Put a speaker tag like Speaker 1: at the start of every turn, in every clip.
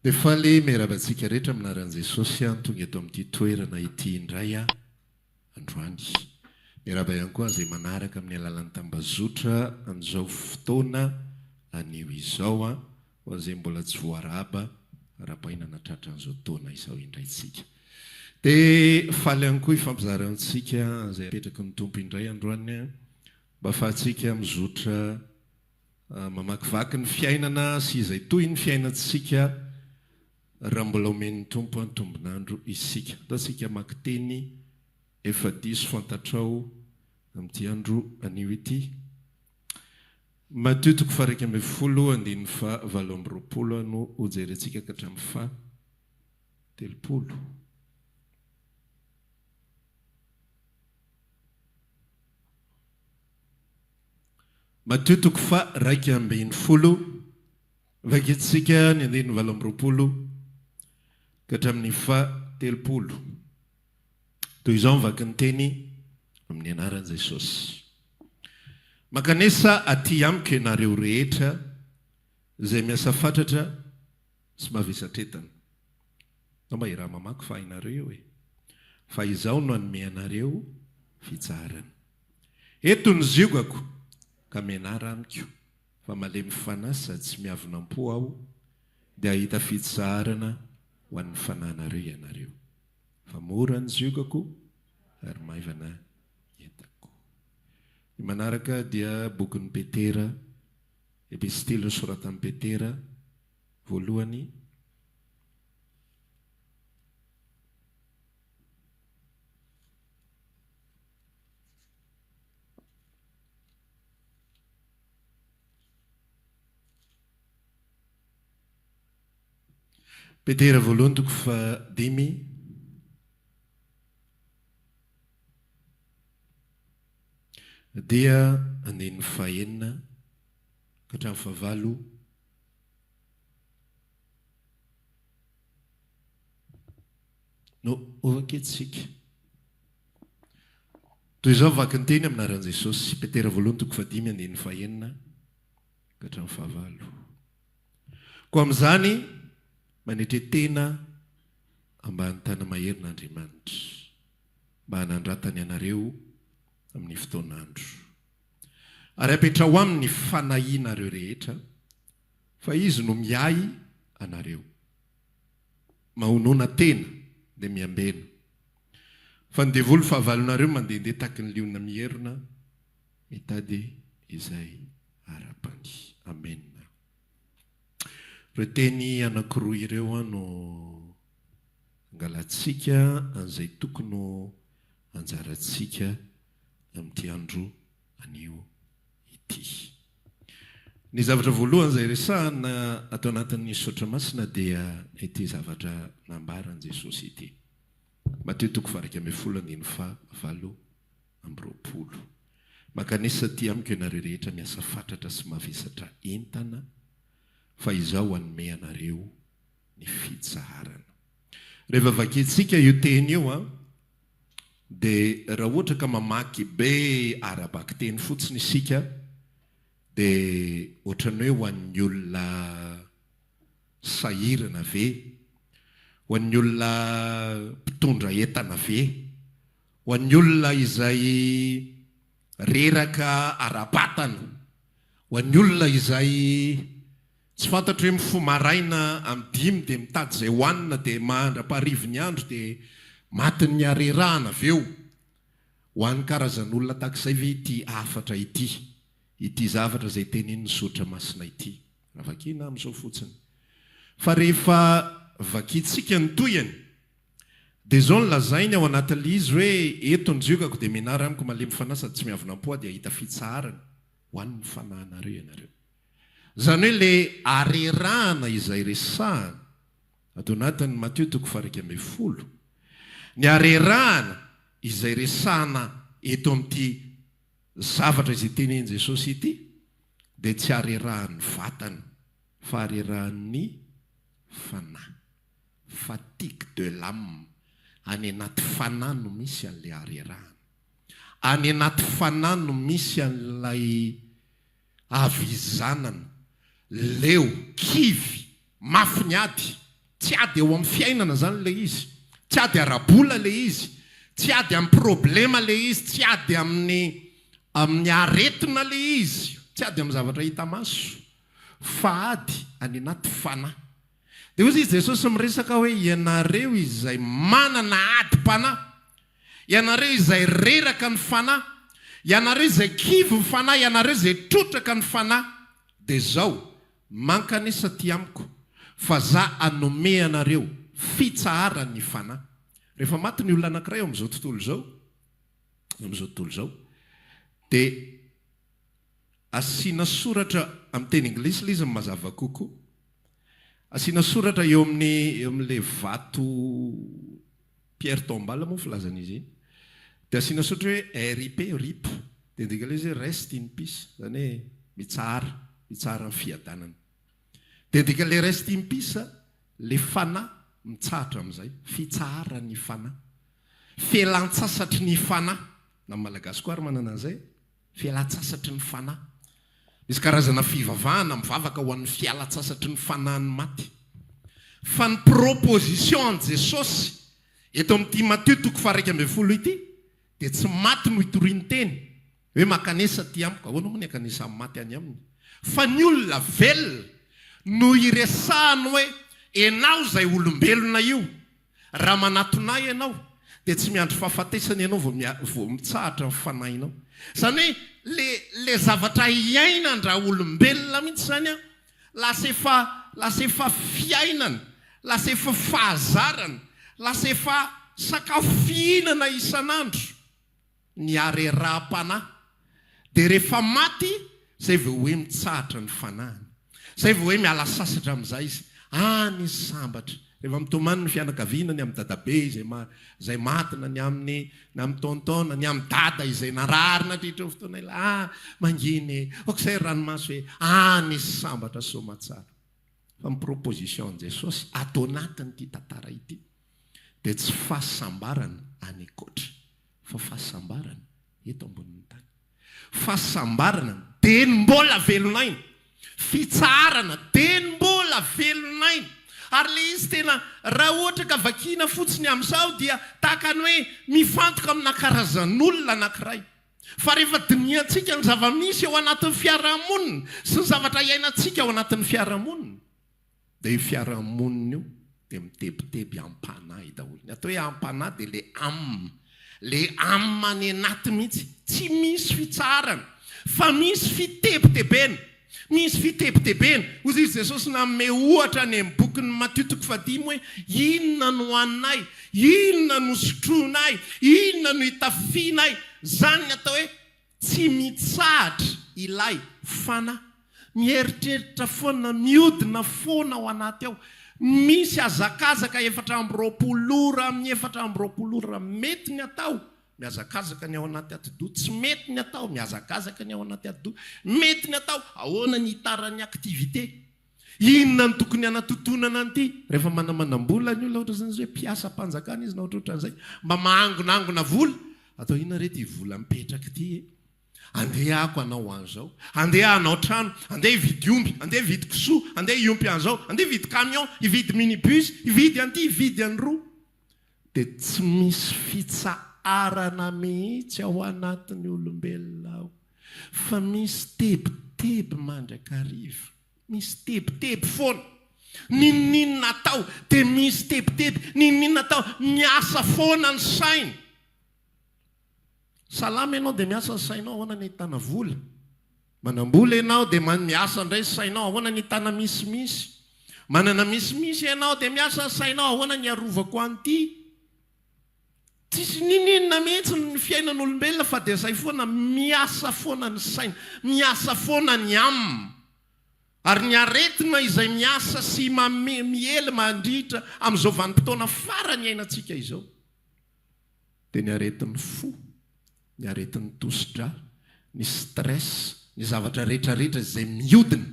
Speaker 1: Dia faly miarahaba antsika rehetra amin'ny anaran'i Jesosy aho tonga eto amin'ity toerana ity indray aho androany. Miarahaba ihany koa an'izay manaraka amin'ny alalan'ny tambazotra an'izao fotoana anio izao aho, ho an'izay mbola tsy voarahaba, arahabaina nahatratra an'izao taona izao indray tsika. Dia faly ihany koa hifampizara amintsika an'izay apetraky ny Tompo indray androany mba ahafahantsika mizotra Mamakivaky ny fiainana sy izay toy ny fiainantsika raha mbola omen'ny Tompo antombon'andro isika. Andao isika hamaky teny efa diso fantatrao amin'ity andro anio ity. Matio toko faha 11 andininy faha 28 no hojerentsika ka hatramin'ny faha 30. Matio toko faha 11, vakintsika ny andininy 28 ka hatramin'ny faha 30. Toy izao ny vaky ny teny amin'ny anaran'i Jesosy. Mankanesa aty amiko ianareo rehetra izay miasa fatratra sy mavesatretana. Ndao mba hiaraha mamaky fa hainareo io e. Fa izaho no hanome anareo fitsaharana. Eto ny ziogako, ka mianara amiko, fa malemy fanahy sady tsy miavona am-po aho, dia hahita fitsaharana ho an'ny fanahinareo ianareo. Fa mora ny ziogako, ary maivana ny entako. Ny manaraka dia bokin'i Petera, Epistily nosoratan'i Petera, voalohany. Petera voalohany toko fahadimy. Dia andininy fahenina ka hatramin'ny fahavalo. No hovakintsika. Toy izao ny vaky ny teny amin'ny anaran'i Jesosy, Petera voalohany toko fahadimy andininy fahenina ka hatramin'ny fahavalo. Koa amin'izany, manetre tena ambany tana-maherin'Andriamanitra, mba hanandratany anareo amin'ny fotoan'andro. Ary apetraho aminy ny fanahianareo rehetra, fa Izy no miahy anareo. Mahonona tena dia miambena. Fa ny devoly fahavalonareo mandehandeha tahaky ny liona mierona mitady izay harapany. Amena. Ireo teny anankiroa ireo no angalantsika an'izay tokony ho anjarantsika amin'ity andro anio ity. Ny zavatra voalohany izay resahana ato anatin'ny Soratra Masina dia ity zavatra nambaran'i Jesosy ity. Matio toko faha 11 andininy faha 28. Mankanesa aty amiko ianareo rehetra miasa fatratra sy mavesatra entana, fa Izaho hanome anareo ny fitsaharana. Rehefa vakintsika io teny io, Dia raha ohatra ka mamaky be ara-bakiteny fotsiny isika dia ohatran'ny hoe ho an'ny olona sahirana ve? Ho an'ny olona mpitondra entana ve? Ho an'ny olona izay reraka ara-batana? Ho an'ny olona izay Tsy fantatro hoe mifoha maraina amin'ny dimy dia mitady izay hohanina dia mandra-paharivo ny andro dia matin'ny harerahana avy eo. Ho an'ny karazan'olona tahaka izay ve ity hafatra ity? Ity zavatra izay tenenin'ny Soratra Masina ity? Raha vakiana amin'izao fotsiny. Fa rehefa vakintsika ny tohiny dia izao no lazainy ao anatin'ilay izy hoe, Eto ny ziogako dia menara amiko malemy fanahy sady tsy miavona am-po aho dia hahita fitsaharana ho an'ny fanahinareo ianareo. Izany hoe le arerahana izay resahana ato anatin'ny Matio toko faha 11, ny arerahana izay resahana eto amin'ity zavatra izay tenenin'i Jesosy ity dia tsy arerahan'ny vatana fa arerahan'ny fanahy, fatigue de l'âme, any anaty fanahy no misy an'ilay arerahana, any anaty fanahy no misy an'ilay Havizanana, leo, kivy, mafy ny ady. Tsy ady eo amin'ny fiainana izany ilay izy. Tsy ady ara-bola ilay izy. Tsy ady amin'ny problema ilay izy. Tsy ady amin'ny amin'ny aretina ilay izy. Tsy ady amin'ny zavatra hita maso. Fa ady any anaty fanahy. Dia hoy izy Jesosy miresaka hoe ianareo izay manana adim-panahy, ianareo izay reraka ny fanahy, ianareo izay kivy ny fanahy, ianareo izay trotraka ny fanahy, dia izao, mankanesa aty amiko, fa za hanome anareo fitsaharan'ny fanahy. Rehefa maty ny olona anankiray eo amin'izao tontolo izao, eo amin'izao tontolo izao, dia Asiana soratra amin'ny teny anglisy ilay izy no mazava kokoa. Asiana soratra eo amin'ny eo amin'ilay vato pierre tombale moa filazan'izy iny. Dia asiana soratra hoe RIP, rip. Dia midika ilay izy hoe rest in peace, izany hoe mitsahara, mitsahara amin'ny fiadanana. Dia midika ilay rest in peace, ilay fanahy mitsahatra amin'izay, fitsaharan'ny fanahy. Fialan-tsasatry ny fanahy. Na ny Malagasy koa ary manana an'izay. Fialan-tsasatry ny fanahy. Misy karazana fivavahana mivavaka ho an'ny fialan-tsasatry ny fanahin'ny maty. Fa ny proposition an'i Jesosy eto amin'ity Matio toko faha-11 ity dia tsy maty no itoriany teny hoe mankanesa aty amiko. Ahoana moa ny hankanesan'ny maty any aminy? Fa ny olona velona no iresahany hoe enao izay olombelona io Raha manatona ahy ianao, dia tsy miandry fahafatesana ianao vao vao mitsahatra ny fanahinao. Izany hoe le le zavatra iainan-draolombelona mihitsy izany an, lasa efa lasa efa fiainana, lasa efa fahazarana, lasa efa sakafo fihinana isan'andro. ny hareraham-panahy, dia rehefa maty izay vao hoe mitsahatra ny fanahiny, izay vao hoe miala sasatra amin'izay izy, any izy sambatra, rehefa mitomany ny fianakaviana ny amin'i dadabe izay izay maty na ny amin'ny ny amin'i tonton na ny amin'i dada izay narary nandritra ny fotoana ela, ah mangina e, aok'izay ry ranomaso e, any izy sambatra soamatsara. Fa ny proposition an'i Jesosy ato anatin'ity tantara ity dia tsy fahasambarana any ankoatra fa fahasambarana eto ambonin'ny tany. Fahasambarana dia ny mbola velon'aina. Fitsaharana dia ny mbola velon'aina. Ary ilay izy tena raha ohatra ka vakiana fotsiny amin'izao dia tahaka ny hoe mifantoka amina karazan'olona anankiray. Fa rehefa dinihantsika ny zava-misy ao anatin'ny fiarahamonina sy ny zavatra iainantsika ao anatin'ny fiarahamonina, dia io fiarahamonina io dia mitebiteby am-panahy daholo. Ny atao hoe am-panahy dia ilay âme, ilay âme any anaty mihitsy. Tsy misy fitsaharana fa misy fitebitebena. Misy fitebitebena. Hoy izy Jesosy nanome ohatra any amin'ny bokin'ny Matio toko fahadimy hoe, Inona no haninay? Inona no sotroinay? Inona no hitafianay? Izany ny atao hoe tsy mitsahatra ilay fanahy. Mieritreritra foana, miodina foana ao anaty ao. Misy hazakazaka 24 ora amin'ny 24 ora. Mety ny atao, Mihazakazaka ny ao anaty atidoha, tsy mety ny atao, mihazakazaka ny ao anaty atidoha, mety ny atao, ahoana ny hitaran'ny activité? Inona no tokony hanatotonana an'ity? Rehefa manamanam-bola ny olona ohatran'izany izy hoe mpiasam-panjakana izy na ohatrohatran'izay, mba mahangonangona vola, atao inona re ity vola mipetraka ity e? Andeha ako hanao an'izao, andeha hanao trano, andeha hividy omby, andeha hividy kisoa, andeha hiompy an'izao, andeha hividy camion, hividy minibus, hividy an'ity, hividy an'iroa. dia tsy misy fitsaharana mihitsy ao anatin'ny olombelona ao, fa misy tebiteby mandrakariva, misy tebiteby foana, n'inon'inona atao dia misy tebiteby, n'inon'inona atao, miasa foana ny saina. Salama ianao dia miasa ny sainao, ahoana ny ahitana vola? Manam-bola ianao dia miasa indray ny sainao, ahoana ny ahitana misimisy? Manana misimisy ianao dia miasa ny sainao, ahoana ny hiarovako an'ity? Tsisy n'inon'inona mihitsy ny fiainan'olombelona fa dia izay foana, miasa foana ny saina, miasa foana ny âme. Ary ny aretina izay miasa sy miely mandritra amin'izao vanim-potoana farany iainantsika izao. dia ny aretin'ny fo, ny aretin'ny tosi-drà, ny stress, ny zavatra rehetra rehetra izay mihodina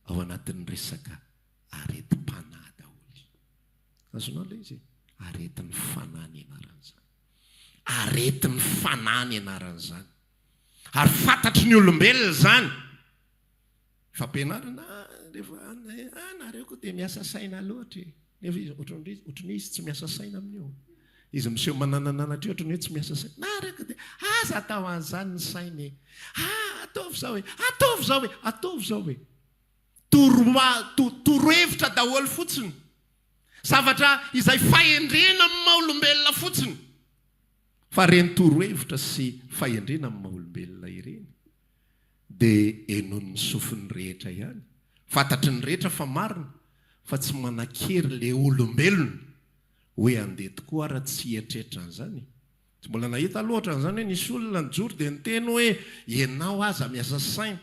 Speaker 1: ao anatin'ny resaka aretim-panahy daholo. Azonao ilay izy e? Aretin'ny fanahy ny anaran'izany. Aretin'ny fanahy ny anaran'izany. Ary fantatry ny olombelona izany. Fampianarana, rehefa, ah, nareo koa dia miasa saina loatra e. Nefa izy ohatran'ny hoe ohatran'ny hoe izy tsy miasa saina amin'io. Izy miseho mananananatra io ohatran'ny hoe tsy miasa saina. Naraka dia aza atao an'izany ny saina e. Ah, ataovy izao e, ataovy izao e, ataovy izao e. Toroa, to, torohevitra daholo fotsiny. Zavatra izay fahendrena amin'ny maha olombelona fotsiny. Fa ireny torohevitra sy fahendrena amin'ny maha olombelona ireny dia henoin'ny sofin'ny rehetra ihany. Fantatry ny rehetra fa marina fa tsy manan-kery le olombelona hoe andeha tokoa ara tsy hieritreritra an'izany. Tsy mbola nahita aloha ohatran'izany hoe nisy olona nijoro dia niteny hoe ianao aza miasa saina.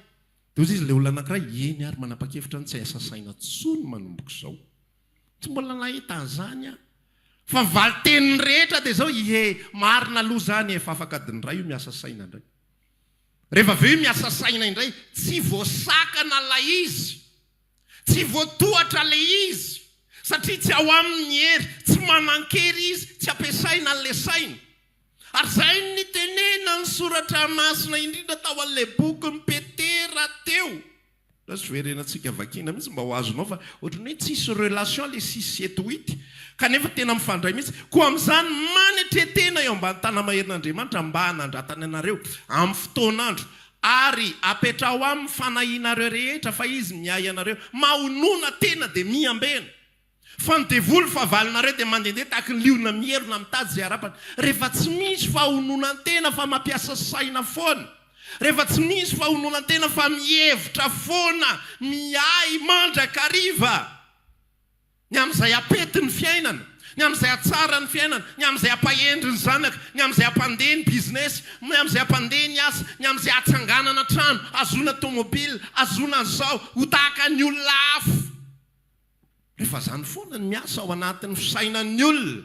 Speaker 1: Dia hozy izy le olona anankiray, eny ary manapa-kevitra ny tsy hiasa saina tsony manomboka izao. Tsy mbola nahita an'izany aho. Fa ny valin-tenin'ny rehetra dia izao, ie, marina aloha izany e, fa afaka adiny iray io miasa saina indray. Rehefa avy eo io miasa saina indray, tsy voasakana ilay izy, tsy voatohatra ilay izy, satria tsy ao aminy ny hery, tsy manan-kery izy, tsy ampiasaina an'ilay saina. Ary izay no nitenenan'ny Soratra Masina indrindra tao amin'ilay bokin'i Petera teo. Lasa verenantsika vakiana mihitsy mba ho azonao fa ohatran'ny hoe tsisy relation le six sept huit kanefa tena mifandray mihitsy. Koa amin'izany manetre-tena eo ambany tana-maherin'Andriamanitra mba hanandratany anareo amin'ny fotoan'andro ary apetraho aminy fanahianareo rehetra fa Izy miahy anareo. Mahonona tena dia miambena. Fa ny devoly fahavalonareo dia mandehandeha tahaky ny liona mierona mitady izay harapany. Rehefa tsy misy fahononan-tena fa mampiasa saina foana. Rehefa tsy misy fahononan-tena fa mihevitra foana, miahy mandrakariva ny amin'izay hapety ny fiainana, ny amin'izay hatsara ny fiainana, ny amin'izay hampahendry ny zanaka, ny amin'izay hampandeha ny business, ny amin'izay hampandeha ny asa, ny amin'izay hatsanganana trano, hahazoana tomobile, hahazoana an'izao, ho tahaka ny olona hafa. Rehefa zany foana ny miasa ao anatin'ny fisainan'ny olona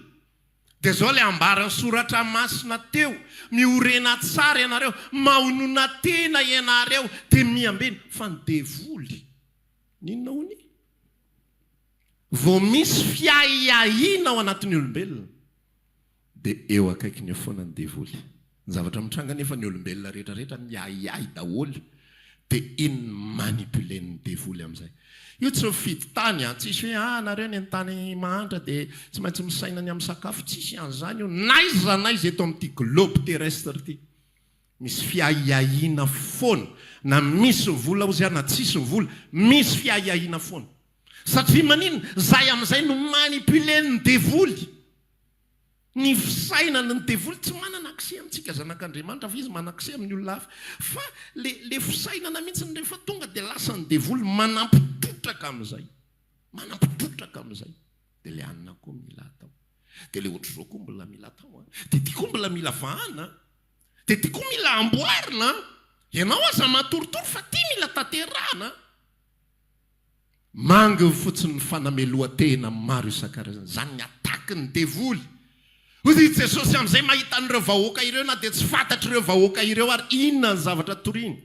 Speaker 1: dia zao ilay ambaran'ny soratra masina teo, miorena tsara ianareo, mahonona tena ianareo dia miambena fa ny devoly n'inona hono i? Vao misy fiahiahiana ao anatin'ny olombelona Dia eo akaikiny eo foana ny devoly. Ny zavatra mitranga anefa ny olombelona rehetra rehetra miahiahy daholo dia iny ny manipuler-n'ny devoly amin'izay. Io tsy mifidy tany an, tsisy hoe ah nareo any an-tany mahantra dia tsy maintsy misaina ny amin'ny sakafo, tsisy an'izany io n'aiza n'aiza eto amin'ity globe terrestre ity. Misy fiahiahiana foana, na misy ny vola ozy aho na tsisy ny vola, misy fiahiahiana foana. Satria maninona? Zay amin'izay no manipuler-n'ny devoly. Ny fisainana, ny devoly tsy manana accès amintsika zanak'Andriamanitra fa izy manana accès amin'ny olona hafa. Fa le le fisainana mihitsy rehefa tonga dia lasa ny devoly manampy trotraka amin'izay. Manampy trotraka amin'izay. Dia le anona koa mila atao. Dia le ohatr'izao koa mbola mila atao an. Dia ity koa mbola mila vahana an. Dia ity koa mila amboarina an. Ianao aza matoritory fa ity mila tanterahana an. Manginy fotsiny ny fanamelohan-tena maro isan-karazany. Izany ny attaque-n'ny devoly. Hoy i Jesosy amin'izay mahita an'ireo vahoaka ireo na dia tsy fantatr'ireo vahoaka ireo ary inona ny zavatra toriny.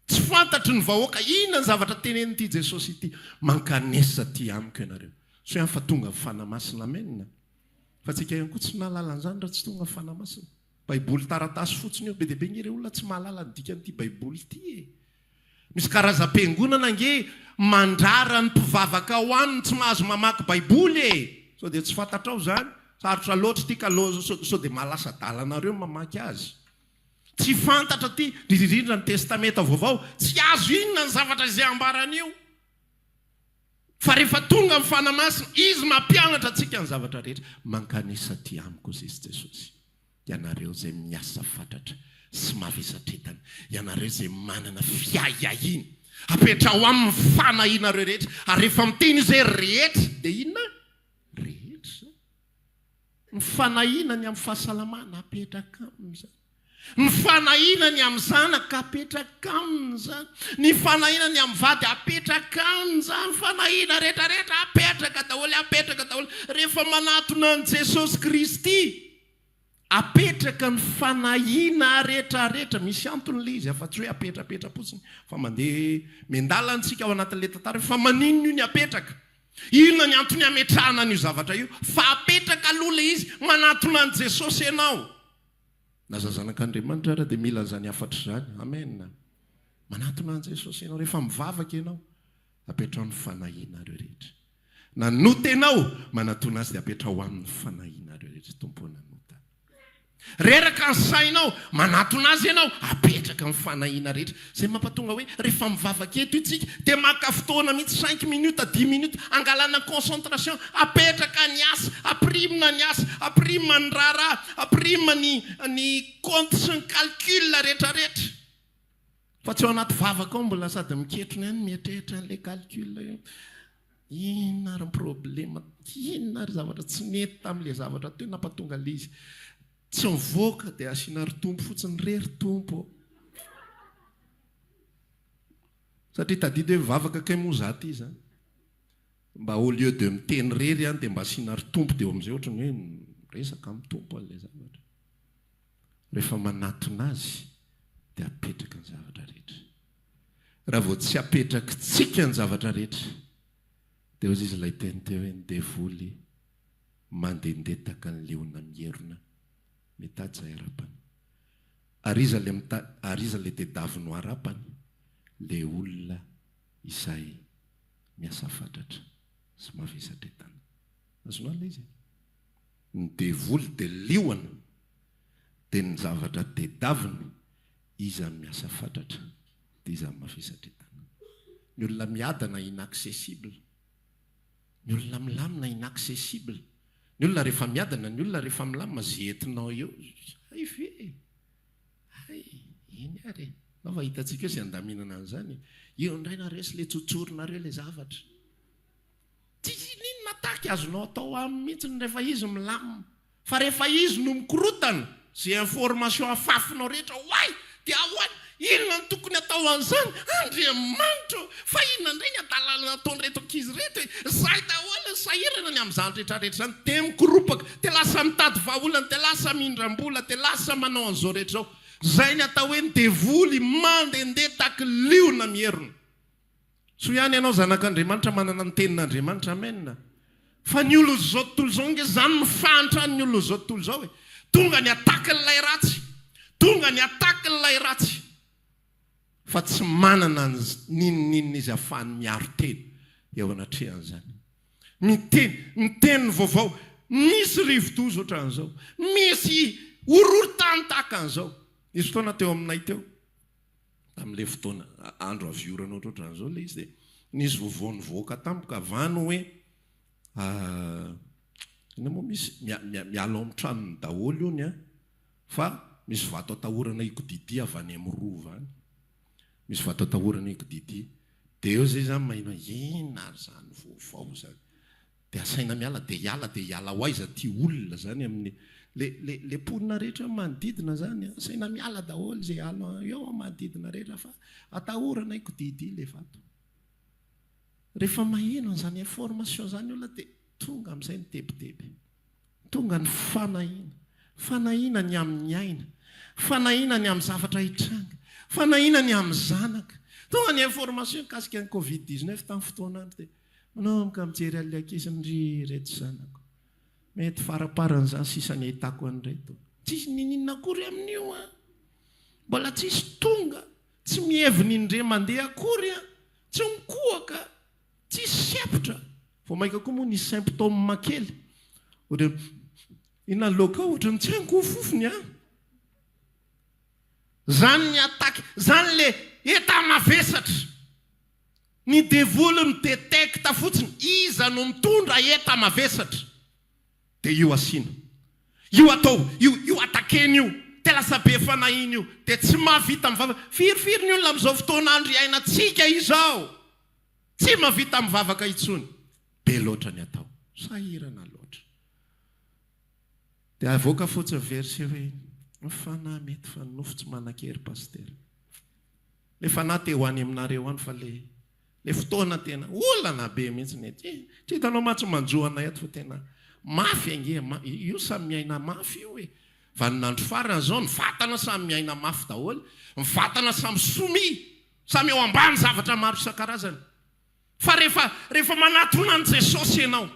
Speaker 1: Tsy fantatry ny vahoaka inona ny zavatra tenenin'ity Jesosy ity. Mankanesa aty amiko ianareo. Soa ihany fa tonga ny Fanahy Masina. Amen. Fa tsika ihany koa tsy nahalala an'izany raha tsy tonga ny Fanahy Masina. Baiboly taratasy fotsiny io. Be dia be ange ireo olona tsy mahalala ny dikan'ity Baiboly ity e. Misy karazam-piangonana ange mandrara ny mpivavaka ao aminy tsy mahazo mamaky Baiboly e! Sao dia tsy fantatrao izany? Sarotra loatra ity ka sao dia mahalasa adala anareo ny mamaky azy. Tsy fantatra ity, indrindra indrindra ny Testamenta Vaovao, tsy azo inona ny zavatra izay ambaran'io. Fa rehefa tonga ny Fanahy Masina, Izy mampianatra antsika ny zavatra rehetra. Mankanesa aty amiko, hoy Jesosy. Ianareo izay miasa fatratra sy mavesatretana, ianareo izay manana fiahiahiana, apetraho aminy ny fanahianareo rehetra. Ary rehefa miteny izy hoe rehetra, dia inona? Rehetra izany. Ny fanahiana ny amin'ny fahasalamana, apetraka aminy izany. Ny fanahiana ny amin'ny zanaka, apetraka aminy izany. Ny fanahiana ny amin'ny vady, apetraka aminy izany. Fanahiana rehetra rehetra, apetraka daholo, apetraka daholo. Rehefa manatona an'i Jesosy Kristy, Apetraka ny fanahiana retraretra, misy antony ilay izy afa tsy hoe apetrapetra-potsiny fa mandeha miandalana isika ao anatin'ilay tantara hoe fa maninona io ny apetraka? Inona ny antony ametrahana an'io zavatra io? Fa apetraka aloha ilay izy, manatona an'i Jesosy ianao. Na za zanak'Andriamanitra ara dia mila an'izany hafatra izany. Amen. Manatona an'i Jesosy ianao rehefa mivavaka ianao. Apetraho ny fanahianareo rehetra. Nanota ianao, manatona Azy dia apetraho Aminy ny fanahianareo rehetra. Tompo ô, nanota aho. Reraka ny sainao, manatona Azy ianao, apetraka ny fanahiana rehetra. Izay mampatonga hoe rehefa mivavaka eto isika dia maka fotoana mihitsy, cinq minutes, dix minutes, angalana concentration, apetraka ny asa, ampirimina ny asa, ampirima ny raharaha, ampirima ny ny compte sy ny calcul rehetra rehetra. Fa tsy ao anaty vavaka ao mbola sady miketrona ihany mieritreritra an'ilay calcul io. Inona ary ny problema? Inona ary zavatra tsy nety tamin'ilay zavatra teo nampatonga an'ilay izy tsy mivoaka dia asiana ry Tompo fotsiny re ry Tompo ô. Satria tadidy hoe mivavaka kay moa za ty zany. Mba au lieu de miteny rery any dia mba asiana ry Tompo dia eo amin'izay ohatran'ny hoe miresaka amin'ny Tompo an'ilay zavatra. Rehefa manatona Azy dia apetraka ny zavatra rehetra. Raha vao tsy apetrakitsika ny zavatra rehetra dia hozy izy ilay teny teo hoe ny devoly mandendetaka ny liona mierona mitady izay harapany. Ary iza ilay mita ary iza ilay tedaviny ho harapany? Ilay olona izay miasa fatratra sy mavesatra entana. Azonao ilay izy e? Ny devoly dia liona, dia ny zavatra tedaviny, iza no miasa fatratra, dia iza no mavesatra entana. Ny olona miadana inaccessible, ny olona milamina inaccessible, ny olona rehefa miadana, ny olona rehefa milamina, ze entinao eo, hay ve e! Hay, eny ary e! Nao fa hitantsika eo ze andaminana an'izany e! Eo indray nareo sy le tsotsorinareo le zavatra. Tsisy n'inona taky azonao atao aminy mihitsy rehefa izy milamina. Fa rehefa izy no mikorotana, ze information afafinao rehetra oay! Dia ahoana? Inona no tokony atao an'izany? Andriamanitra ô! Fa inona indray ny hadalana nataon'ireto ankizy ireto e? Zay daholo ny sahirana ny amin'izany rehetra rehetra izany. Dia mikoropaka, dia lasa mitady vahaolana, dia lasa mindram-bola, dia lasa manao an'izao rehetra izao. Zay ny atao hoe ny devoly mandehandeha taky liona mierona. Soa ihany ianao zanak'Andriamanitra manana ny tenin'Andriamanitra amen. Fa ny olon'izao tontolo izao ange zany ny fahantran'ny olon'izao tontolo izao e. Tonga ny attaque-n'ilay ratsy. Tonga ny attaque-n'ilay ratsy. Fa tsy manana n'inon'inona izy ahafahany miaro tena eo anatrehan'izany. Miteny, miteny ny vaovao. Misy rivodoza ohatran'izao. Misy horohorontany tahaka an'izao. Nisy fotoana teo aminay teo. Tamin'ilay fotoana, andro avy orana ohatrohatran'izao ilay izy dia nisy vaovao nivoaka tampoka avy any hoe inona moa misy miala ao amin'ny tranony daholo hono an, fa misy vato atahorana hikodidia avy any amin'ny rova any. Misy vato atahorana hikodidia. Dia eo izay izany maheno hoe inona ary izany vaovao izany. Dia asaina miala dia hiala dia hiala ho aiza ity olona zany amin'ny le le le mponina rehetra manodidina zany an, asaina miala daholo izay alo eo amin'ny manodidina rehetra fa atahorana hikodidia le vato. Rehefa maheno an'izany information zany olona dia tonga amin'izay ny tebiteby. Tonga ny fanahiana. Fanahiana ny amin'ny aina. Fanahiana ny amin'ny zavatra hitranga. Fanahiana ny amin'ny zanaka. Tonga ny information mikasika ny covid 19 tamin'ny fotoan'andro dia Manomboka mijery an'ilay ankizy ndry ireto zanako. Mety faramparan'izany sisa ny ahitako an'ireto. Tsisy niniana akory amin'io an! Mbola tsisy tonga, tsy miheviny indray mandeha akory an! Tsy mikohaka, tsisy sempotra. Vao mainka koa moa nisy symptôme kely. Ohatran'ny inona ny laoka ao? Ohatran'ny tsy haiko ny fofony an! Zany ny attaque, zany le enta-mavesatra. Ny devoly mi-detecte fotsiny iza no mitondra eta mavesatra dia io asiana. Io atao, io io attaquer-ny io, dia lasa be fanahiana io, dia tsy mahavita mivavaka. Firifiry ny olona amin'izao fotoan'andro iainantsika izao tsy mahavita mivavaka intsony. Be loatra ny atao. Sahirana loatra. Dia avoaka fotsiny verset hoe ny fanahy mety fa ny nofo tsy manan-kery Pasitera. Le fanahy te ho any aminareo any fa le le fotoana tena olana be mihitsy ny aty. Tsy hitanao mantsy manjo anay ato fa tena mafy ange, io samy miaina mafy io e. Vaninandro farany zao ny vatana samy miaina mafy daholo, ny vatana samy soumis, samy eo ambany zavatra maro isan-karazany. Fa rehefa rehefa manatona an'i Jesosy ianao,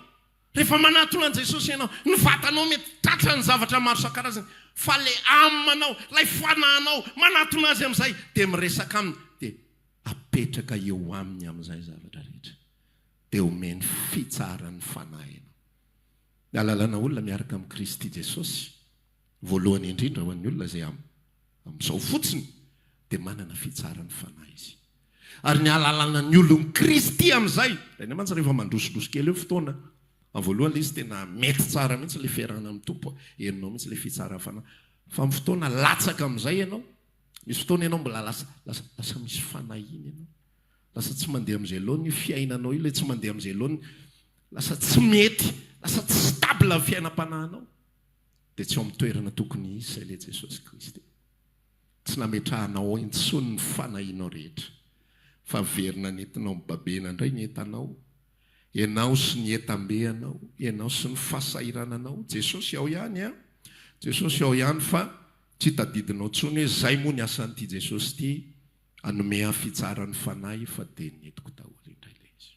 Speaker 1: Rehefa manatona an'i Jesosy ianao, ny vatanao mety tratran'ny zavatra maro isan-karazany, fa ilay âme-nao, ilay fanahinao, manatona Azy amin'izay, dia miresaka Aminy, dia apetraka eo Aminy amin'izay ny zavatra rehetra. Dia omeny fitsaharan'ny fanahy ianao. Ny ahalalana olona miaraka amin'i Kristy Jesosy, voalohany indrindra ho an'ny olona izay amin'izao fotsiny dia manana fitsaharan'ny fanahy izy. Ary ny ahalalana ny olon'i Kristy amin'izay, indraindray mantsy rehefa mandrosindroso kely eo fotoana, amin'ny voalohany ilay izy tena mety tsara mihitsy ilay fiarahana amin'ny Tompo, henonao mihitsy ilay fitsaharan'ny fanahy. Fa amin'ny fotoana latsaka amin'izay ianao, misy fotoana ianao mbola lasa, lasa, lasa misy fanahiana ianao. Lasa tsy mandeha amin'izay laoniny io fiainanao io, ilay tsy mandeha amin'izay laoniny, lasa tsy mety, lasa tsy stable ny fiainam-panahinao, dia tsy ao amin'ny toerana tokony hisy izay ilay Jesosy Kristy. Tsy nametrahanao ao intsony ny fanahinao rehetra, fa miverina nentinao mibabena indray ny entanao, ianao sy ny entam-be anao, ianao sy ny fahasahirananao. Jesosy ao ihany an! Jesosy ao ihany fa tsy tadidinao intsony hoe izay moa ny asan'ity Jesosy ity, Hanome ahy fitsaharan'ny fanahy fa dia nentiko daholo indray ilay izy.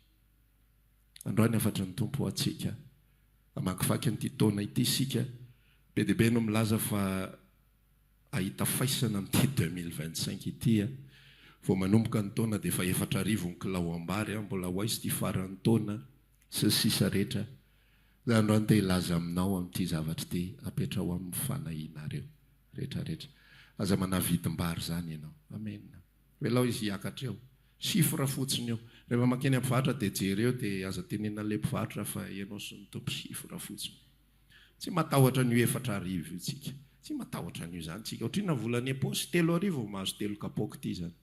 Speaker 1: Androany hafatry ny Tompo ho antsika. Hamakivaky an'ity taona ity isika. Be dia be no milaza fa hahita faisana amin'ity 2025 ity. Vao manomboka ny taona dia efa 4000 ny kilao am-bary, mbola ho aiza ity faran'ny taona, sy ny sisa rehetra. Za androany te hilaza aminao amin'ity zavatra ity, apetraho aminy ny fanahianareo. Rehetra rehetra. Aza manahy vidim-bary izany ianao. Amen. Avelao izy hiakatra eo. Chiffre fotsiny io. Rehefa mankeny amin'ny mpivarotra dia jereo dia aza tenenina an'ilay mpivarotra fa ianao sy ny Tompo chiffre fotsiny. Tsy matahotra an'io 4000 io tsika. Tsy matahotra an'io izany tsika. Ohatrinona ny vola any am-paosy? 3000 vao mahazo telo kapoaka ity izany.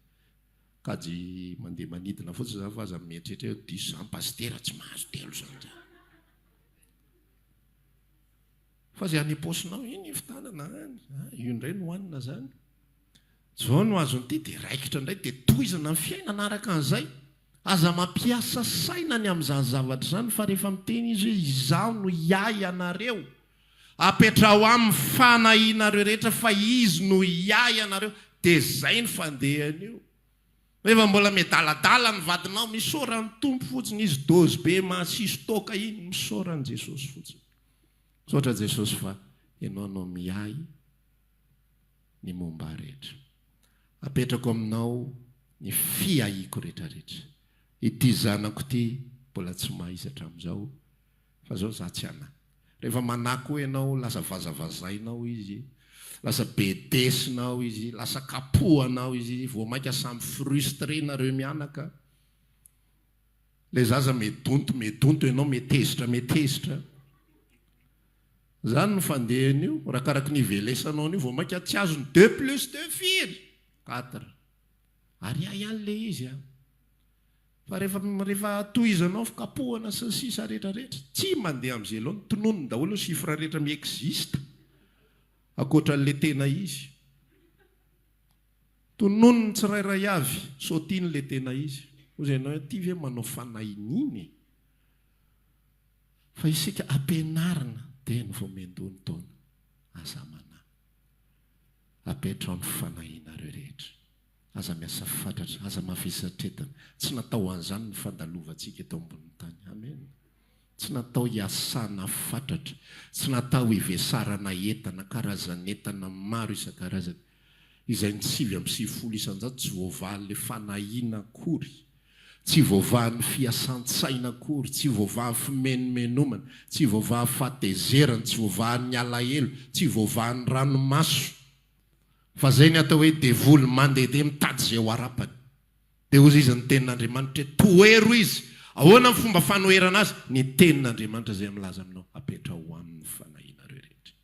Speaker 1: Kajy mandeha manidina fotsiny izany fa aza mieritreritra hoe diso izany pasitera tsy mahazo telo izany izany. Fa zay any am-paosinao iny fitanana any, ah, io indray no hohanina zany. Zao no azon'ity dia raikitra indray dia tohizana ny fiainana araka an'izay. Aza mampiasa saina ny amin'izany zavatra izany fa rehefa miteny izy hoe izaho no hiahy anareo, apetraho aminy fanahinareo rehetra fa izy no hiahy anareo dia zay ny fandehan'io. Rehefa mbola miadaladala ny vadinao, misaora ny Tompo fotsiny, izy dôzy be masiso toaka iny, misaora an'i Jesosy fotsiny. Misaotra Jesosy fa Ianao no miahy ny momba ahy rehetra. Apetrako aminao ny fiahiako rehetra rehetra. Ity zanako ity mbola tsy maha izy hatramin'izao fa zao za tsy hanahy. Rehefa manahy koa ianao lasa vazavazainao izy, lasa bedesinao izy, lasa kapohanao izy, vao mainka samy frustré nareo mianaka. Ilay zaza medonto medonto ianao metezitra metezitra. Zany no fandehany io, arakaraky ny ivelesanao an'io vao mainka tsy azony deux plus deux firy? Quatre. Ary hay ihany ilay izy an. Fa rehefa rehefa tohizanao fikapohana sy ny sisa rehetra rehetra, tsy mandeha amin'izay laoniny, tononiny daholo ny chiffre rehetra mi-existe ankoatra an'ilay tena izy. Tononiny tsirairay avy, sautiny ilay tena izy. Hoy ianao hoe, ity ve manao fanahiniana e? Fa isika ampianarina dia ny vao miandoha ny taona, aza manahy. Apetraho ny fanahianareo rehetra. Aza miasa fatratra, aza mavesatretana. Tsy natao ho an'izany ny fandalovantsika eto ambonin'ny tany. Amen. Tsy natao hiasana fatratra, tsy natao hivesarana entana, karazan'entana maro isan-karazany, izay ny 99% tsy voavahan'ilay fanahiana akory, tsy voavahan'ny fiasan-tsaina akory, tsy voavahan'ny fimenomenomana, tsy voavahan'ny fahatezerana, tsy voavahan'ny alahelo, tsy voavahan'ny ranomaso. Fa izay ny atao hoe devoly mandehandeha mitady izay ho harapany. Dia hozy izy ny tenin'Andriamanitra hoe, Tohero izy. Ahoana ny fomba fanoherana azy? Ny tenin'Andriamanitra izay milaza aminao, apetraho ho aminy ny fanahianareo rehetra.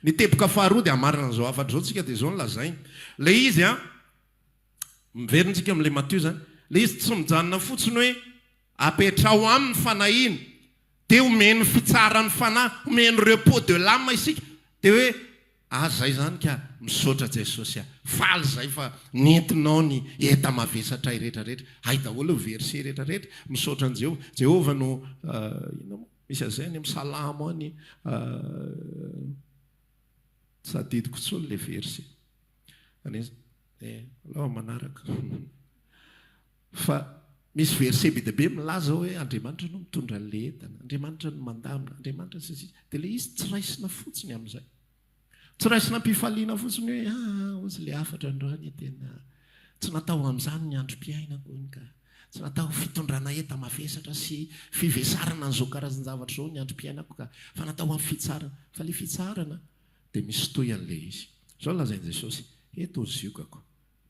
Speaker 1: Ny teboka faharoa dia hamarana an'izao hafatra izao tsika dia izao no lazainy. Ilay izy an, miverina tsika amin'ilay Matio izany, ilay izy tsy mijanona fotsiny hoe apetraho aminy ny fanahiana, dia omeny fitsaharan'ny fanahy, omeny repos de l'âme isika, dia hoe Ah zay zany ka, misaotra Jesosy ah, faly zay fa nentinao ny enta mavesatray rehetra rehetra, hay daholo io verset rehetra rehetra, misaotra an'i Jehovah, Jehovah no inona moa, misy an'izay any amin'ny salamo any, tsy tadidiko intsony le verset, any, eh, alao manaraka. Fa misy verset be dia be milaza hoe Andriamanitra no mitondra an'ilay entana, Andriamanitra no mandamina, Andriamanitra sy ny sisa. Dia ilay izy tsy raisina fotsiny amin'izay. Tsy raisina am-pifaliana fotsiny hoe ah, hozy ilay hafatra androany tena tsy natao amin'izany ny androm-piainako hono ka. Tsy natao ho fitondrana enta-mavesatra sy fivesarana an'izao karazan-javatra izao ny androm-piainako ka, fa natao ho amin'ny fitsarana. Fa ilay fitsarana dia misy toy an'ilay izy. Izao no lazain'i Jesosy, Eto ny ziogako,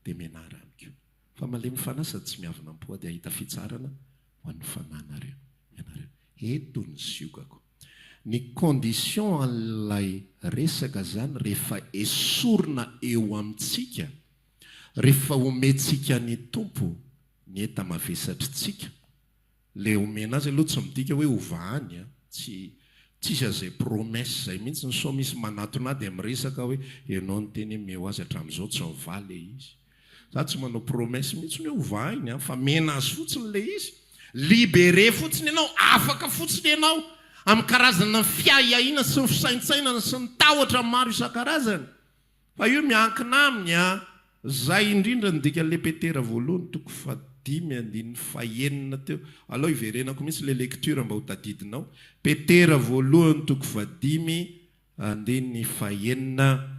Speaker 1: dia mianara amiko. Fa malemy fanahy sady tsy miavona am-po aho, dia hahita fitsarana ho an'ny fanahinareo ianareo. Eto ny ziogako. Ny condition an'ilay resaka izany rehefa esorina eo amintsika, rehefa omentsika ny Tompo ny enta-mavesatritsika, le omena azy aloha tsy midika hoe hovahany an, tsy tsisy an'izay promesse izay mihitsy, sao misy manatona ahy dia miresaka hoe ianao niteny hoe omeo azy hatramin'izao tsy mivaha le izy. Za tsy manao promesse mihitsy hoe hovahiny an, fa mena azy fotsiny le izy, libere fotsiny ianao, afaka fotsiny ianao amin'ny karazana fiahiahiana sy ny fisaintsainana sy ny tahotra maro isan-karazany. Fa io miankina aminy an! Zay indrindra ny dikan'le Petera voalohany toko fahadimy andininy fahenina teo. Alao hiverenako mihitsy le lecture mba ho tadidinao. Petera voalohany toko fahadimy andininy fahenina.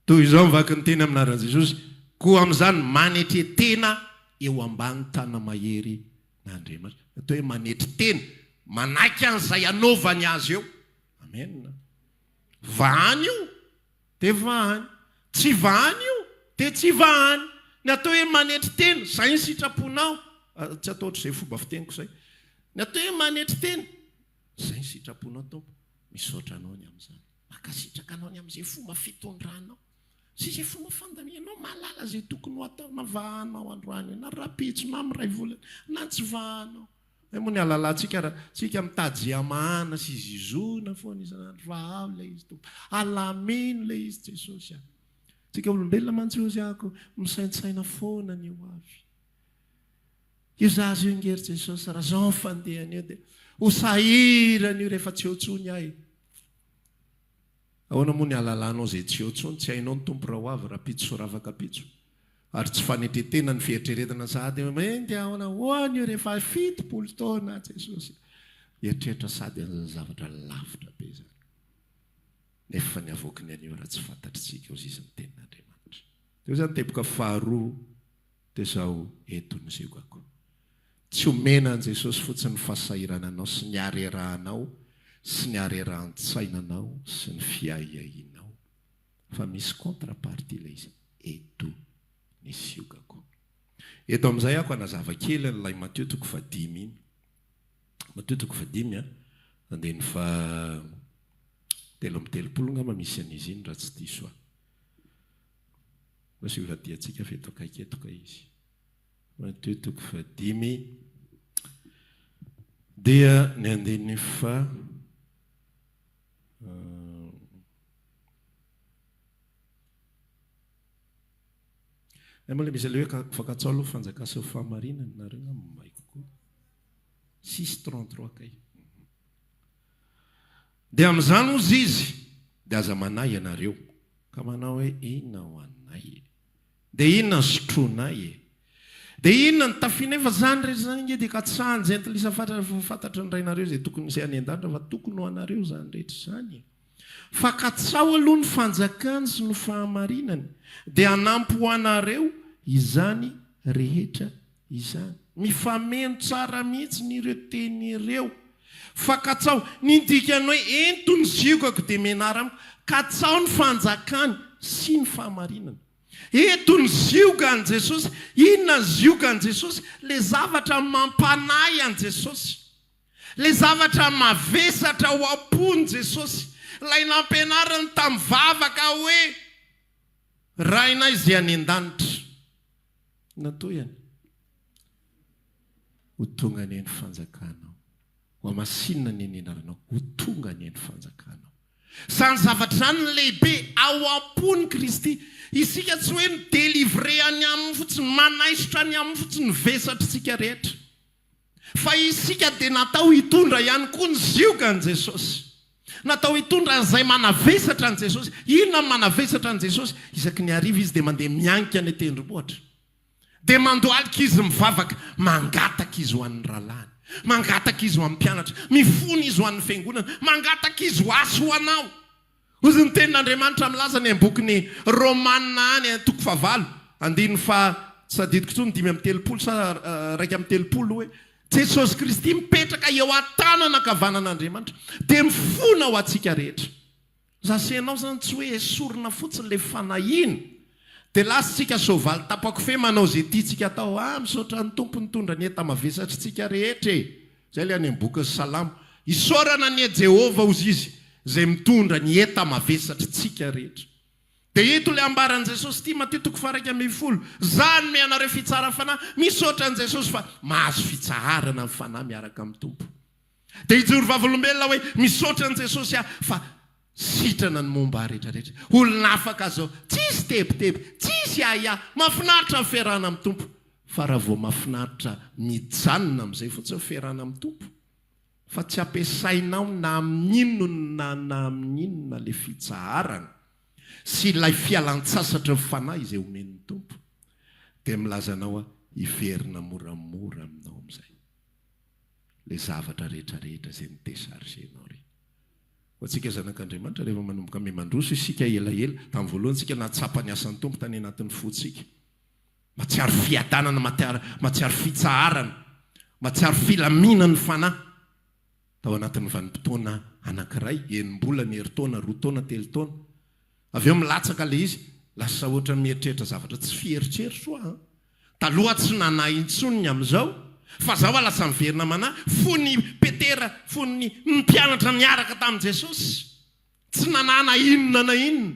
Speaker 1: Toy izao ny vaky ny teny amin'ny anaran'i Jesosy, Koa amin'izany manetre tena eo ambany tana-mahery n'Andriamanitra. Atao hoe manetry tena, manaiky an'izay anaovany azy eo. Amen. Vahany io, dia vahany. Tsy vahany io, dia tsy vahany. Ny atao hoe manetry tena, izay ny sitraponao. Tsy atao ohatr'izay fomba fiteniko izay. Ny atao hoe manetry tena, izay ny sitraponao Tompo. Misaotra anao ny amin'izany. Mankasitraka anao ny amin'izay fomba fitondranao sy izay fomba fandanianao mahalala izay tokony ho atao na vahanao androany na rahampitso na amin'ny iray volana na tsy vahanao. Hay moa ny halalantsika raha tsika mitady izay hamahana sy zizoina foana isan'andro vahao ilay izy Tompo. Alamino ilay izy Jesosy a. Tsika olombelona mantsy hozy ako misaintsaina foana ny ho avy. Io zaza io nge ry Jesosy raha zao ny fandehany eo dia ho sahirana io rehefa tsy eo intsony aho e. Ahoana moa ny halalanao izay tsy eo intsony, tsy hainao ny Tompo raha ho avy rahampitso sy rafakampitso. Ary tsy fanetren-tena ny fieritreretana sahady hoe mainty ahoana hoany io rehefa 70 taona Jesosy. Hieritreritra sahady an'izany zavatra lavitra be izany. Nefa ny avoaky ny anio raha tsy fantatritsika hozy izy ny tenin'Andriamanitra. Teo izany teboka faharoa. Dia izao eto ny ziogako. Tsy omena an'i Jesosy fotsiny ny fahasahirananao sy ny harerahanao sy ny harerahan-tsainanao sy ny fiahiahianao. Fa misy contre partie ilay izy. Eto ny ziogako. Eto amin'izay aho hanazava kely an'ilay Matio toko fahadimy iny. Matio toko fahadimy an, andininy faha 33 angamba misy an'izy iny raha tsy diso aho. Mba sivadiantsika fa eto akaiky eto kay izy. Matio toko fahadimy dia ny andininy faha Ay moa ilay misy ilay hoe fakantsao aloha fanjakana sy fahamarinana nareo angamba mahay kokoa. 6:33 kay. Dia amin'izany hozy izy dia aza manahy ianareo. Ka manao hoe inona ho anay e? Dia inona ny sotroinay e? Dia inona ny tafianay? Fa izany rehetra izany ange dia katsahan'ny jentilisa fatratra fa fantatry ny Rainareo izay tokony izay any an-danitra fa tokony ho anareo izany rehetra izany e! Fa katsaho aloha ny fanjakany sy ny fahamarinany dia hanampy ho anareo izany rehetra Izany. Mifameno tsara mihitsy ny ireo teny ireo. Fa katsaho, ny dikany hoe ento ny ziogako dia mianara amiko, katsaho ny fanjakany sy ny fahamarinany. Ento ny ziogan'i Jesosy. Inona ny ziogan'i Jesosy? Ilay zavatra mampanahy an'i Jesosy. Ilay zavatra mavesatra ao am-pon'i Jesosy. Ilay nampianariny tamin'ny vavaka hoe, Rainay izay any an-danitra. Natohiny, Ho tonga anie ny fanjakanao. Ho hamasinina anie ny anaranao. Ho tonga anie ny fanjakanao. Izany zavatra izany no lehibe ao am-pon'i Kristy. Isika tsy hoe mi-delivrer any aminy fotsiny, manaisotra any aminy fotsiny ny vesatr'isika rehetra. Fa isika dia natao hitondra ihany koa ny ziogan'i Jesosy. Natao hitondra an'izay manavesatra an'i Jesosy. Inona no manavesatra an'i Jesosy? Isaky ny hariva Izy dia mandeha mianika any an-tendrombohitra. Dia mandohalika Izy mivavaka. Mangataka Izy ho an'ny rahalahiny. Mangataka Izy ho an'ny mpianatra. Mifona Izy ho an'ny fiangonana. Mangataka Izy ho ahy sy ho anao. Hozy ny tenin'Andriamanitra milaza any am-bokin'ny Romana any toko fahavalo, andininy faha, tsy tadidiko intsony, 35 sa 31 hoe, Jesosy Kristy mipetraka eo an-tanana ankavanan'Andriamanitra, dia mifona ho antsika rehetra. Za sy ianao zany tsy hoe esorina fotsiny le fanahiana, dia lasa tsika soavaly tapa-kofehy manao ze tiantsika atao, ah misaotra ny Tompo nitondra ny enta-mavesatritsika rehetra e! Zay le any am bokin'ny Salamo. Isaorana anie Jehovah ozy izy izay mitondra ny enta-mavesatritsika rehetra. Dia eto le ambaran'i Jesosy ity, Matio toko faha 11, Za hanome anareo fitsaharan'ny fanahy, misaotra an'i Jesosy fa mahazo fitsaharana ny fanahy miaraka amin'ny Tompo. Dia hijoro vavolombelona hoe misaotra an'i Jesosy aho fa sitrana ny momba ahy rehetra rehetra. Olona afaka zao, tsisy tebiteby, tsisy ahiahy, mahafinaritra ny fiarahana amin'ny Tompo. Fa raha vao mahafinaritra mijanona amin'izay fotsiny ny fiarahana amin'ny Tompo, fa tsy ampiasainao na amin'inona na amin'inona ilay fitsaharana sy ilay fialan-tsasatry ny fanahy izay omen'ny Tompo, dia milaza anao aho hiverina moramora aminao amin'izay. Ilay zavatra rehetra rehetra izay ni-decharger-nao ireny. Ho antsika zanak'Andriamanitra, rehefa manomboka miha-mandroso isika elaela, tamin'ny voalohany isika nahatsapa ny asan'ny Tompo tany anatin'ny fontsika. Mahatsiaro fiadanana, mahatsiaro fitsaharana, mahatsiaro filaminan'ny fanahy. Tao anatin'ny vanim-potoana anankiray, enim-bolana, herintaona, roa taona, telo taona. Avy eo milatsaka ilay izy, lasa ohatran'ny mieritreritra zavatra tsy fieritreritro aho an. Taloha aho tsy nanahy intsony ny amin'izao, fa izao aho lasa miverina manahy, fony Petera, fony ny mpianatra niaraka tamin'i Jesosy. Tsy nanahy na inona na inona.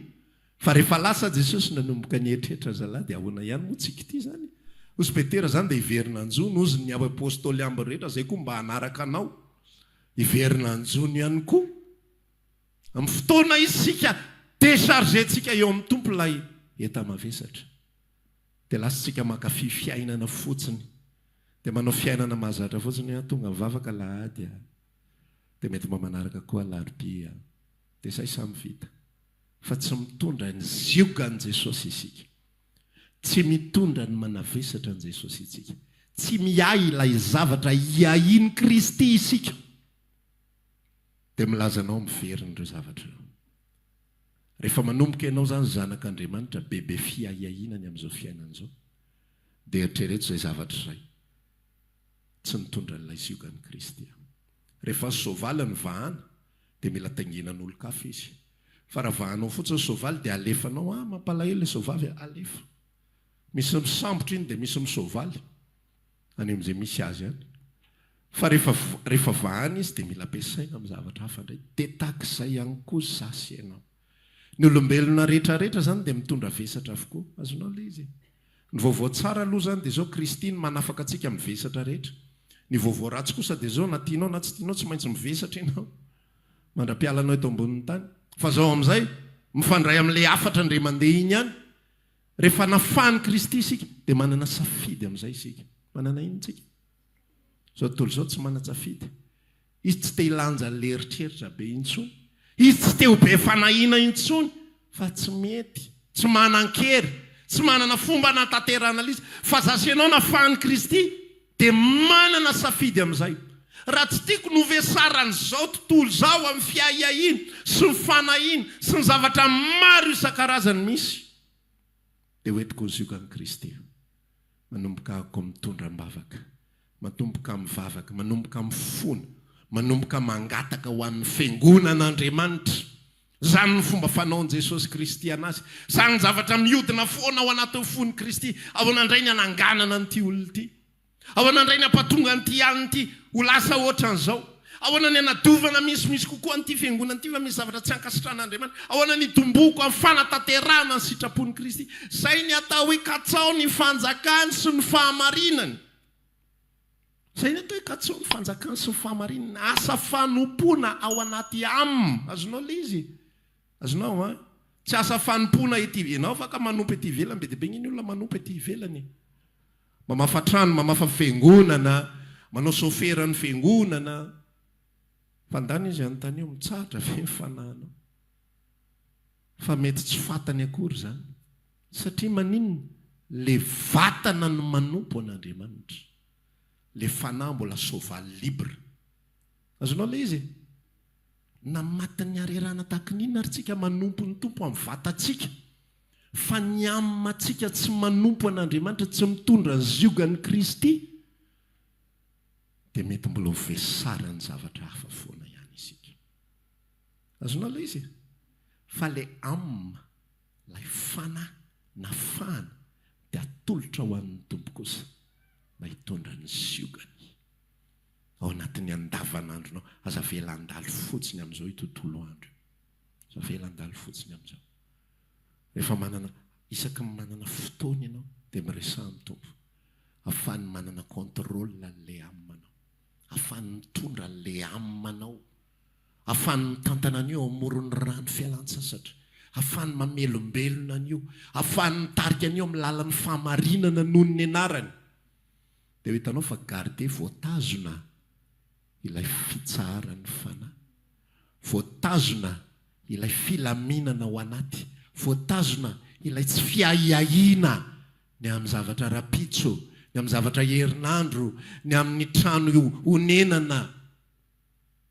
Speaker 1: Fa rehefa lasa Jesosy nanomboka nieritreritra zalahy dia ahoana ihany moa tsika ity izany? Hozy Petera izany dia hiverina hanjono, hozy ny apostoly ambiny rehetra izay koa mba hanaraka anao hiverina hanjono ihany koa. Amin'ny fotoana isika decharger-tsika eo amin'ny Tompo ilay enta-mavesatra dia lasa tsika mankafy fiainana fotsiny dia manao fiainana mahazatra fotsiny hoe tonga mivavaka alahady a, dia mety mba manaraka koa alarobia a, dia izay samy vita. Fa tsy mitondra ny ziogan'i Jesosy isika. Tsy mitondra ny manavesatra an'i Jesosy isika. Tsy miahy ilay zavatra iahian'i Kristy isika. Dia milaza anao miverina ireo zavatra ireo. Rehefa manomboka ianao izany zanak'Andriamanitra bebe fiahiahiana ny amin'izao fiainana izao, dia eritrereto izay zavatra izay. Tsy nitondra an'ilay ziogan'i Kristy aho. Rehefa ny soavaly no vahana, dia mila taingenan'olon-kafa izy. Fa raha vahanao fotsiny ny soavaly dia alefanao, ah mampalahelo ilay soavavy a, alefa. Misy misambotra iny dia misy misoavaly any amin'izay misy azy any. Fa rehefa rehefa vahana izy dia mila ampiasaina amin'ny zavatra hafa indray. Dia tahaka izay ihany koa za sy ianao. Ny olombelona rehetra rehetra izany dia mitondra vesatra avokoa. Azonao ilay izy e? Ny vaovao tsara aloha izany dia izao, Kristy no manafaka antsika amin'ny vesatra rehetra. Ny vaovao ratsy kosa dia izao, na tianao na tsy tianao, tsy maintsy mivesatra ianao mandra-pialanao eto ambonin'ny tany. Fa izao amin'izay, mifandray amin'ilay hafatra indray mandeha iny ihany, rehefa nafahan'i Kristy isika, dia manana safidy amin'izay isika. Manana inona isika? Izao tontolo izao tsy manan-tsafidy. Izy tsy te hilanja an'ilay eritreritra be intsony. Izy tsy te ho be fanahiana intsony. Fa tsy mety. Tsy manan-kery. Tsy manana fomba hanatanterahana ilay izy. Fa za sy ianao nafahan'i Kristy dia manana safidy amin'izay. Raha tsy tiako no vesaran'izao tontolo izao amin'ny fiahiahiana sy ny fanahiana sy ny zavatra maro isan-karazany misy, dia hoentiko ny ziogan'i Kristy. Manomboka ako mitondra am-bavaka. Matomboka mivavaka, manomboka mifona, manomboka mangataka ho an'ny Fiangonan'Andriamanitra. Izany no fomba fanaon'i Jesosy Kristy an'azy. Izany zavatra mihodina foana ao anatin'ny fon'i Kristy. Ahoana indray ny hananganana an'ity olona ity? Ahoana indray ny hampatonga an'ity alina ity ho lasa ohatran'izao? Ahoana ny hanadiovana misimisy kokoa an'ity fiangonana ity fa misy zavatra tsy ankasitrahan'Andriamanitra? Ahoana ny hitomboako amin'ny fanatanterahana ny sitrapon'i Kristy? Izay ny atao hoe katsao ny fanjakany sy ny fahamarinany. Izay ny atao hoe katsao ny fanjakany sy ny fahamarinany. Asa fanompoana ao anaty âme. Azonao ilay izy? Azonao an? Tsy asa fanompoana ety ianao afaka manompo ety ivelany, be dia be ny olona manompo ety ivelany e. Mamafa trano, mamafa fiangonana, manao soferan'ny fiangonana. Fa ndana izy anontanio, mitsahatra ve ny fanahinao? Fa mety tsy fantany akory izany. Satria maninona? Le vatana no manompo an'Andriamanitra. Le fanahy mbola soavaly libre. Azonao le izy e? Na matin'ny harerahana tahaka ny inona ary tsika manompo ny Tompo amin'ny vatantsika, fa ny âme-ntsika tsy manompo an'Andriamanitra, tsy mitondra ny ziogan'i Kristy, dia mety mbola ho vesaran'ny zavatra hafa foana ihany isika. Azonao ilay izy e? Fa ilay âme, ilay fanahy nafahana dia atolotra ho an'ny Tompo kosa mba hitondra ny ziogany. Ao anatin'ny andavanandronao. Aza avela handalo fotsiny amin'izao io tontolo andro io. Aza avela handalo fotsiny amin'izao. Rehefa manana, isaky ny manana fotoana ianao, dia miresaha amin'ny Tompo. Ahafahany manana contrôle an'ilay âme-nao. Ahafahany mitondra an'ilay âme-nao. Ahafahany mitantana an'io ao amoron'ny rano fialan-tsasatra. Ahafahany mamelombelona an'io. Ahafahany mitarika an'io amin'ny lalan'ny fahamarinana noho ny anarany. Dia ho hitanao fa garder voatazona ilay fitsaharan'ny fanahy, voatazona ilay filaminana ao anaty, voatazona ilay tsy fiahiahiana ny amin'ny zavatra rahampitso, ny amin'ny zavatra herinandro, ny amin'ny trano honenana,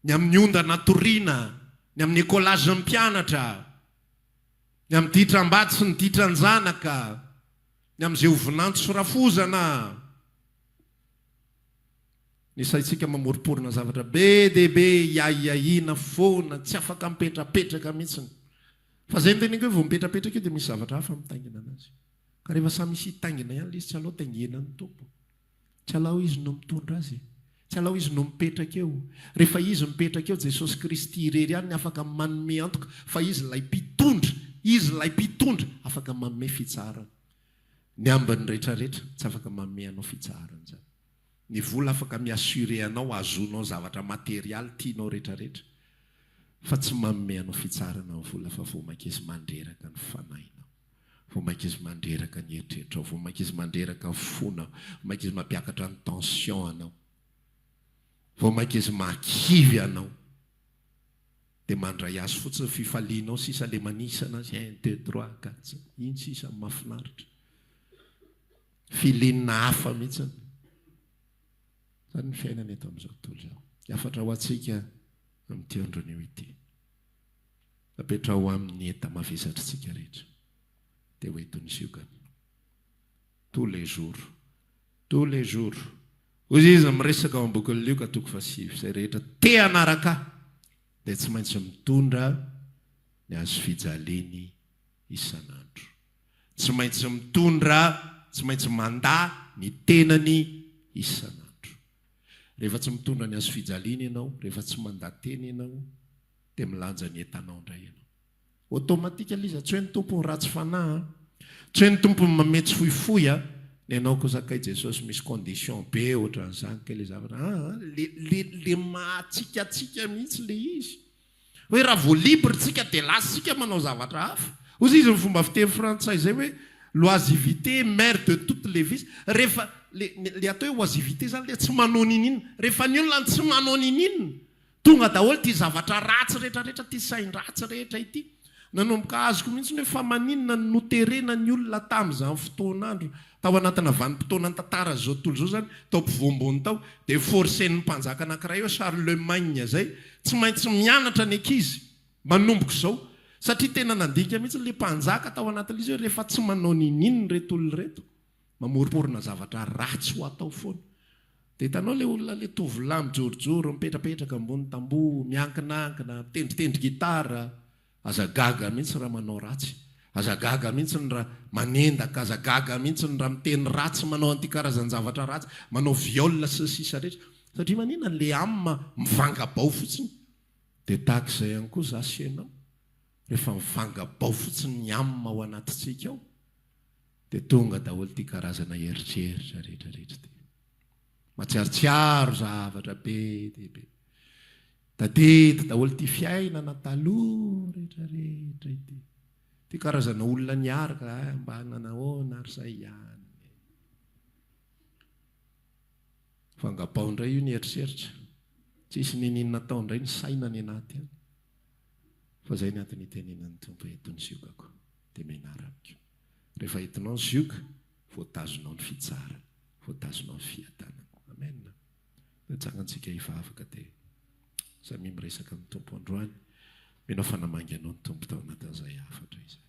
Speaker 1: ny amin'ny ondana atoriana, ny amin'ny écolage-n'ny mpianatra, ny amin'ny ditram-bady sy ny ditran-janaka. Ny amin'izay ho vinanto sy rafozana. Ny saintsika mamoromporona zavatra be dia be, hiahiahiana foana, tsy afaka mipetrapetraka mihitsiny. Fa izay no teneniko hoe vao mipetrapetraka eo dia misy zavatra hafa mitaingina anazy. Ka rehefa samy hisy hitaingina ihany ilay izy, tsy alao taingenan'ny Tompo. Tsy alao Izy no mitondra azy e. Tsy alao Izy no mipetraka eo. Rehefa Izy mipetraka eo, Jesosy Kristy irery ihany ny afaka manome antoka fa Izy ilay mpitondra, Izy ilay mpitondra afaka manome fitsaharana. Ny ambiny rehetrarehetra tsy afaka manome anao fitsaharana izany. Ny vola afaka mi-assurer anao hahazoanao zavatra materialy tianao rehetrarehetra fa tsy manome anao fitsaharana ny vola fa vao mainka izy mandreraka ny fanahinao. Vao mainka izy mandreraka ny eritreritrao, vao mainka izy mandreraka ny fonao, vao mainka izy mampiakatra ny tension anao, vao mainka izy mahakivy anao. Dia mandray azy fotsiny fifalianao sisa le manisa anazy un, deux, trois, quatre, cinq, iny sisa no mahafinaritra. Feeling hafa mihitsy. Izany ny fiainana eto amin'izao tontolo izao. Hafatra ho antsika amin'ity andro anio ity. Apetraho aminy ny enta-mavesatr'tsika rehetra, dia ho eto ny ziogany. Tous les jours. Tous les jours. Hoy Izy miresaka ao am-bokin'i Lioka toko fahasivy, Izay rehetra te hanaraka Ahy dia tsy maintsy mitondra ny hazofijaliany isan'andro. Tsy maintsy mitondra, tsy maintsy mandà ny tenany isan'andro. Rehefa tsy mitondra ny hazofijaliana ianao, rehefa tsy mandà tena ianao, dia milanja ny entanao indray ianao. Automatique ilay izy, tsy hoe ny Tompo no ratsy fanahy an! Tsy hoe ny Tompo no mamehy tsy fohifohy an! Ny anao kosa kay Jesosy misy condition be ohatran'izany kay ilay zavatra an! Le le le maha antsika antsika mihitsy ilay izy. Hoe raha vao libre tsika dia lasa isika manao zavatra hafa. Hozy izy ny fomba fiteny frantsay izay hoe l'oisivité mère de toutes les vices. Rehefa le le atao hoe oisivité izany le tsy manao niniana. Rehefa ny olona tsy manao niniana Tonga daholo ity zavatra ratsy rehetra rehetra ity sain-dratsy rehetra ity. Nanomboka azoko mihitsy hoe fa maninona no noterena ny olona tamin'izany fotoan'andro tao anatina vanim-potoanan'ny tantara izao tontolo izao izany tao ampovoam-bony tao dia forcen'ny mpanjaka anankiray eo Charlemagne izay tsy maintsy mianatra ny ankizy manomboka izao satria tena nandinika mihitsy ilay mpanjaka tao anatin'ilay izy hoe rehefa tsy manao niniana ireto olona ireto Mamoromporona zavatra ratsy ho atao foana. Dia hitanao ilay olona, ilay tovolahy mijorojoro, mipetrapetraka ambony tamboho, miankinankina, mitendritendry gitara. Aza gaga mihitsy raha manao ratsy. Aza gaga mihitsy ny raha manendaka, aza gaga mihitsy ny raha miteny ratsy, manao an'ity karazan-javatra ratsy, manao viol sy ny sisa rehetra. Satria maninona? Ilay âme mivanga bao fotsiny. Dia tahaka izay ihany koa izaho sy ianao, rehefa mivanga bao fotsiny ny âme ao anatintsika ao, Dia tonga daholo ity karazana eritreritra rehetra rehetra ity. Mahatsiarotsiaro zavatra be dia be. Tadidy daholo ity fiainana taloha rehetra rehetra ity. Ity karazana olona niaraka, ah, mba nanahoana ary zay ihany. Vangabao indray io ny eritreritra. Tsisy niniana atao indray ny saina any anaty any. Fa izay ny antony itenenan'ny Tompo eto ny ziogako dia mianara amiko. Rehefa entinao ny zioga, voatazonao ny fitsarana, voatazonao ny fiadanana. Amen. Dia tsangantsika hivavaka dia. Samia miresaka amin'ny Tompo androany. Mino aho fa namangy anao ny Tompo tao anatin'izay hafatra izay.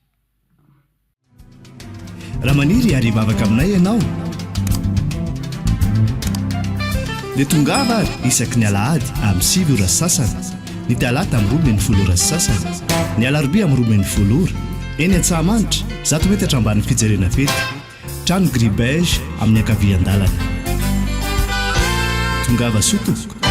Speaker 2: Raha maniry ary hivavaka aminay ianao dia tongava ary isaky ny alahady amin'ny 9 ora sy sasany, ny talata amin'ny 12 ora sy sasany, ny alarobia amin'ny 12 ora, eny Antsahamanitra, 100 metatra ambanin'ny fijerena fety, trano gris beige amin'ny ankavian-dalana. Tongava soa tompoko.